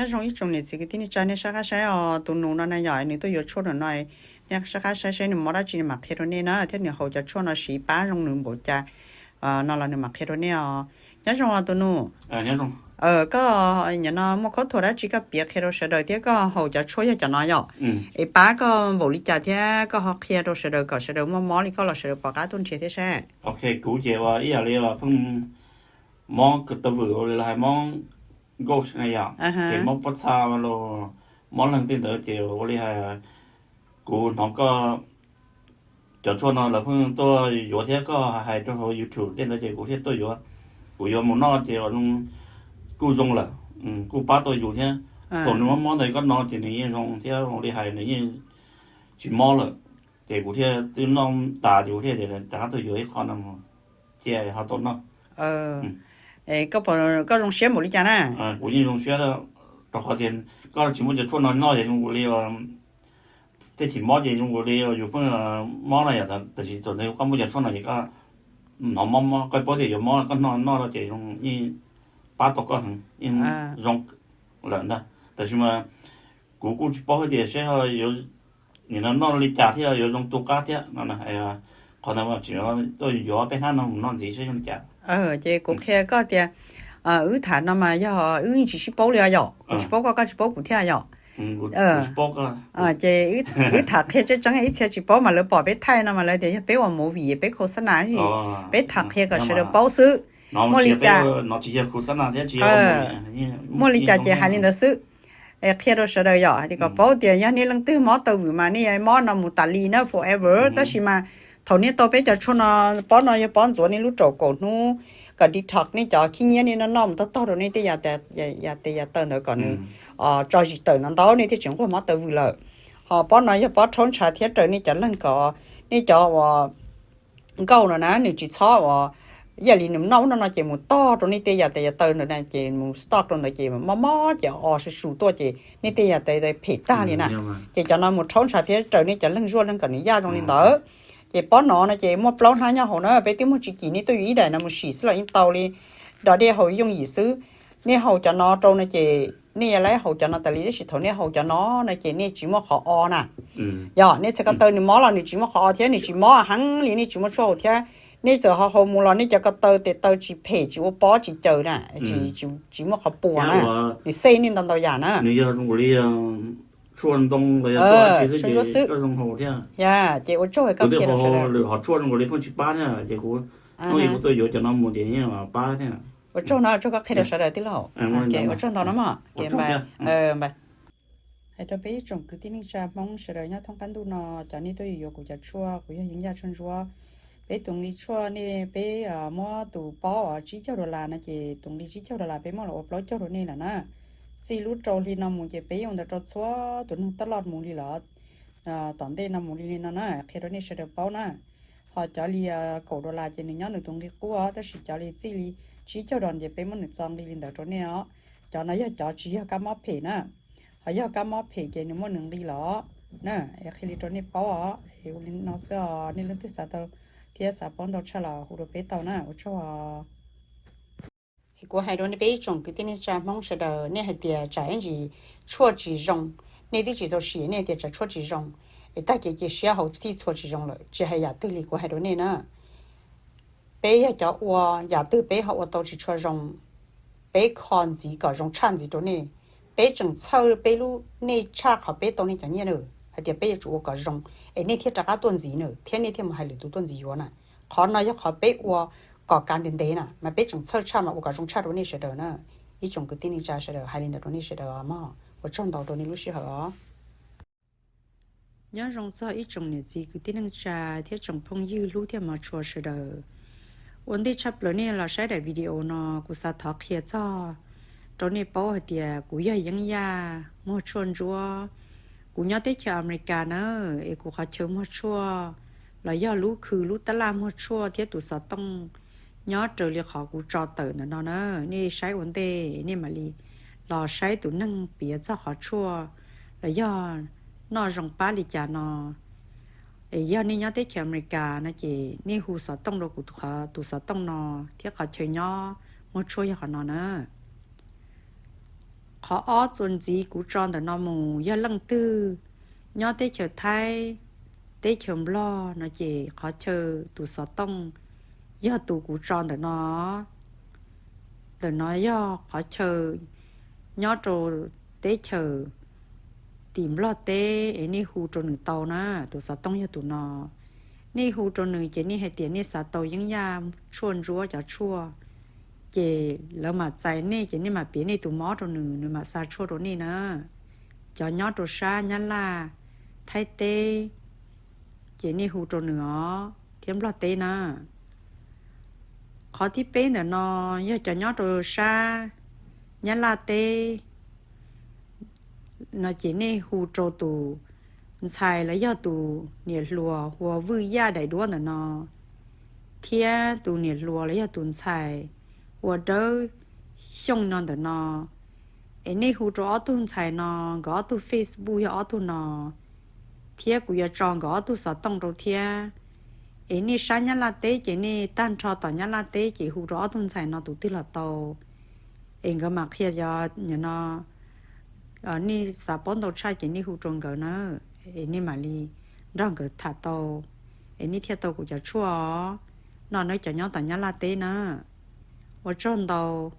Nyob zoo ib tsoom niam txiv kwv tij neej tsa, nej sab qab saib os, tus nus no na yog nws tuaj yuav tshuaj no no, nej sab qab saib saib nws mob dab tsi nws mam qhia rau nej na, thiab nws haus cov tshuaj no siv pab zoo nws npaum cas no los nws mam qhia rau nej os. Nyob zoo os tus nus. Koj nim no muaj khaub thuas dab tsi koj piav qhia rau sawv daws thiab koj haus cov tshuaj yog cov no yom? Es pab koj npaum li cas thiab koj ho qhia rau sawv daws kom sawv daws muaj mob li koj los sawv daws pom qab tuaj nrhiav thiab saib. Ok, kuv ces ua ib yam li pheej mob taw vwm ua li lawv hais mob nkauj na yom, ces mob pob txha los mob leeg tej ntawd ces ua li hais kuv hnov koj cov tshuaj no lawv pheej tuaj yuav thiab koj hais rau hauv YouTube tej ntawd ces kuv thiaj tuaj yuav. Kuv yuav mus noj ces kuj zoo lawm, kuj pab tau yus thiab. Thaum nws mob mob ntawd koj no ces nws yeej zoo thiab, ua li hais nws yeej tsis mob lawm. Ces kuv thiaj twb noj tas ces kuv thiaj rov qab tuaj yuav ib qho no cia ho tau noj. Koj zoo siab npaum li cas na? Kuv yeej zoo siab rau qhov tias koj tsis muaj cov tshuaj no noj ces zoo li tej chim mob ces zoo li yus pheej mob na yom, tab sis thaum ntawd koj muaj cov tshuaj no ces koj hnov mob mob koj paub tias yuav mob koj noj noj ces yeej pab tau koj heev, yeej zoo lawm ntag. Tab sis mas kuv kuj tsis paub hais tias seb yuav nim no noj li cas thiaj yuav zoo tu qab thiab no. Qhov ntawd mas tseem tuaj yuav peb hnab no mus noj ntxiv seb zoo li cas. Ces kuv qhia koj tias wb tham no mas yog wb tsis sib paub li os yom, kuv tsis paub koj, koj tsis paub kuv thiab yom. Ces wb tham qhia tseeb tseeb, ib txhia tsis paub mas lawv pom peb thaij no mas lawv tias yog peb ua movie peb khos xab nas, peb tham qhia kom sawv daws paub xwb. Muaj li cas, muaj li cas ces hais li ntawd xwb. Qhia rau sawv daws yom, hais tias kom paub tias yog nej leej twg mob taw vwm mas nej mob no mus tas li na forever, tab sis mas thaum nej tau peb cov tshuaj no, pob no yog pob ntxuav nej lub raum kaum hnub kom detox nej cov khib nyiab nej noj noj mus tog tog rau nej tej yam tes yam taw ntawd kom nws tso zis tawm ntau ntau nej thiaj tsis nquag mob taw vwm lawm. Ho pob no yog pob rhaub ntshav thiab raws nej cov leeg kom nej cov uas nkauj no na nws tsis txhob uas yam li nws noj ub noj no ces mus tog rau nej tej yam tes yam taw ntawd na ces mus stock rau ntawd ces mob mob ces o su su tuaj ces nej tej yam tes phem tag li na. Ces cov no mus rhaub ntshav thiab raws nej cov leeg zuaj leeg kom nws yaj zoo li ntawd. Ces pob no no ces muaj plaub hnab nyob hauv na, peb twb muag tsis kim, nej tuaj yuav ib daim no mus sim xwb los yeej tau li, dov dej haus yooj yim xwb. Nej haus cov no rau no ces nej yuav laib haus cov no tas li, tab sis thaum nej haus cov no no ces nej tsis muaj qhov o na. Yog nej txhais ko taw nws mob los nws tsis muaj qhov o thiab nws tsis mob heev li, nej tsis muaj tshuaj haus thiab. Nej txawm ho haus mus los nej cov ko taw tes taw tsis phem tsis ua pob tsis caws na, tsis muaj qhov puas na, nws xej nej ntau ntau yam na. Nws yog zoo li tshuaj ntoo los yog tshuaj xwb. Yog ces ua tsaug koj qhia rau sawv daws. Lwm hom tshuaj zoo li pheej tsis pab thiab ces kuv hnub ib kuv tuaj yuav cov no mus ces yeej pab thiab. Ua tsaug no, ua tsaug koj qhia rau sawv daws tij laug. Ua tsaug ntau no mog. Hais rau peb ib tsoom kwv tij neej tsa Hmoob sawv daws nyob thoob qab ntuj no, cov nej tuaj yuav kuv cov tshuaj, kuv yog Yeeb Yaj Tshuaj Ntsuab. Peb tus nqi tshuaj nej peb muab tus pob uas tsib caug dollar no ces tus nqi tsib caug dollar peb muab los ua plaub caug rau nej lawm na. Txij lub rau hli no mus ces peb yuav ua ntawd rau txhua tus neeg taj loj mus li lawm. Tom ntej no mus li li no na, qhia rau nej sawv daws paub na. Ho cov li kaum dollar ces nws nyob nws tus nqi qub, tab sis cov li txij li tsib caug dollar ces peb muab nws txo nqi li ntawd rau nej os. Cov no yog cov tsis yog kab mob phem na. Ho yog kab mob phem ces nws muaj nws nqi los na. Es qhia li rau nej paub os, es ua li no xwb os, nej leej twg xav tau thiab xav paub ntau tshaj los hu rau peb tau na, ua tsaug os. Es kuv hais rau nej peb ib tsoom kwv tij neej tsa Hmoob sawv daws, nej hais tias tsam ib ntsis tshuaj tsis zoo, nej twb tsis tau sim nej tias tsam tshuaj tsis zoo, es tag kev cia siab haus txhij txhua tsis zoo lawm, tsis hais yam twg li kuv hais rau nej na. Peb yog cov ua, yam twg peb ho ua tau tsis tshua zoo, peb kho ntxiv kom zoo tshaj ntxiv rau nej. Peb tseem txhawj peb lub nej tshaj qhov peb tau nej cov nyiaj na, hais tias peb yuav tsum ua kom zoo, es nej thiaj rov qab tuaj ntxiv na, thiab nej thiaj mus hais lwm tus tuaj ntxiv yuav na. Qhov no yog qhov peb ua kom kav ntev ntev na, mas peb tseem txhawj tshaj mas ua kom zoo tshaj rau nej sawv daws na. Ib tsoom kwv tij neej tsa sawv daws, hais li ntawd rau nej sawv daws os mog, ua tsaug ntau rau nej lub sij hawm os. Nyob zoo txog ib tsoom niam txiv kwv tij neej tsa thiab tsoom phooj ywg hlub thiab hmov tshua sawv daws. Ua ntej tshaj plaws nej los saib daim video no, kuv xav thov qhia txog rau nej paub hais tias kuv yog Yeeb Yaj muag tshuaj ntsuab. Kuv nyob teb chaws Amelikas na, es kuv qhov chaw muag tshuaj los yog lub khw lub tab laj muag tshuaj thiab tus xov tooj nyob raws li qhov kuv tso tawm ntawm no na. Nej saib ua ntej nej mam li los saib tus neeg piav txog qhov tshuaj los yog noj zoo pab li cas no. Es yog nej nyob teb chaws Amelikas no ces nej hu xov tooj rau kuv tus xov tooj no thiab qhov chaw nyob muag tshuaj yog qhov no na. Qhov ob txuas ntxiv kuv tso ntawm no mus yog leej twg nyob teb chaws Thaib, teb chaws Nplog no ces qhov chaw tus xov tooj yog tus kuv tso ntawm no. Ntawm no yog qhov chaw nyob rau teb chaws tim Nplog teb es nej hu rau nws tau na, tus xov tooj yog tus no. Nej hu rau nws ces nej hais tias nej xav tau yeeb yaj tshuaj ntsuab cov tshuaj, ces lawv mam txais nej ces nej mam piav nej tus mob rau nws, nws mam xa tshuaj rau nej na. Cov nyob rau sab Nyab Laj, Thaib teb, ces nej hu rau nws os, thiab Nplog teb na. Qhov thib peb ntawm no yog cov nyob rau sab Nyab Laj teb no ces nej hu rau tus ntxhais los yog tus niam hluas hu ua Vwj Yaj daim duab ntawm no, thiab tus niam hluas los yog tus ntxhais hu ua Dawb Xyooj no ntawm no. Es nej hu rau ob tug ntxhais no, nkawd ob tug Facebook yog ob tug no, thiab kuv yuav tso nkawd ob tug xov tooj rau thiab. Es nej sab Nyab Laj teb ces nej tag nrho tom Nyab Laj teb ces hu rau ob tug ntxhais no tus twg los tau. Es nkawd mam qhia cov no, nej xav paub ntau tshaj ces nej hu rau nkawd na, es nej mam li nrog nkawd tham tau, es nej thiaj tau kuv cov tshuaj os. No nawb cov nyob tom Nyab Laj teb na. Ua tsaug ntau.